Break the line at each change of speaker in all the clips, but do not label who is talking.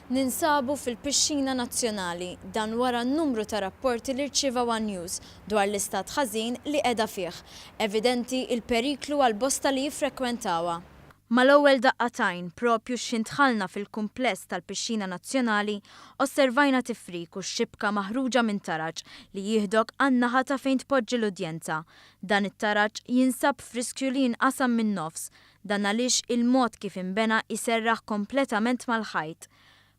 Ninsabu fil-Pixxina Nazzjonali, dan wara numru ta' rapporti li rċieva one News dwar l-istat ħażin li qiegħda fih. Evidenti il-periklu għal bosta li jiffrekwentawha. Mal-ewwel daqqa t'għajn, propju x'ħin dħalna fil-kumpless tal-Pixxina Nazzjonali, osservajna tifrik u x-xibka maħruġa minn taraġ li jieħdok għan-naħa ta' fejn tpoġġi l-udjenza. Dan it-taraġ jinsab f'riskju li jinqasam min-nofs. Dan għaliex il-mod kif inbena jserraħ kompletament mal-ħajt.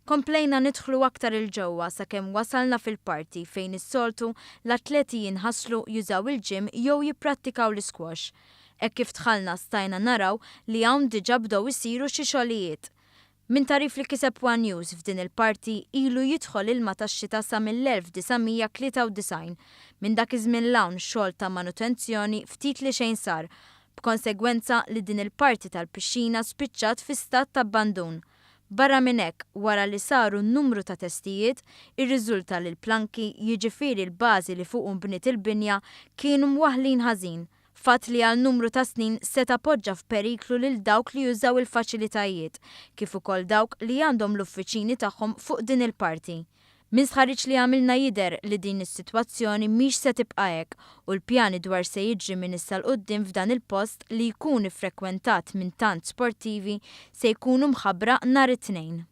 Komplejna nidħlu aktar 'il ġewwa sakemm wasalna fil-parti fejn is-soltu l-atleti jinħaslu, jużaw il-gym jew jipprattikaw l-isquash. Hekk kif dħalna stajna naraw li hawn diġà bdew isiru xi xogħlijiet. Minn tagħrif li kiseb one News f'din il-parti ilu jidħol ilma tax-xita sa mill-1993. Minn dak iż-żmien 'l hawn xogħol ta' manutenzjoni ftit li xejn sar, b'konsegwenza li din il-parti tal-pixxina spiċċat fi stat ta' abbandun. Barra minn hekk, wara li saru numru ta' testijiet, irriżulta li l-planki, jiġifieri l-bażi li fuqu nbniet il-binja, kienu mwaħħlin ħażin. Fatt li għal numru ta' snin seta' poġġa f'periklu lil dawk li jużaw il-faċilitajiet, kif ukoll dawk li għandhom l-uffiċini tagħhom fuq din il-parti. Minn stħarriġ li għamilna jidher li din is-sitwazzjoni mhix se tibqa' hekk u l-pjani dwar se jiġri minn issa 'l quddiem f'dan il-post li jkun iffrekwentat minn tant sportivi se jkunu mħabbra nhar it-Tnejn.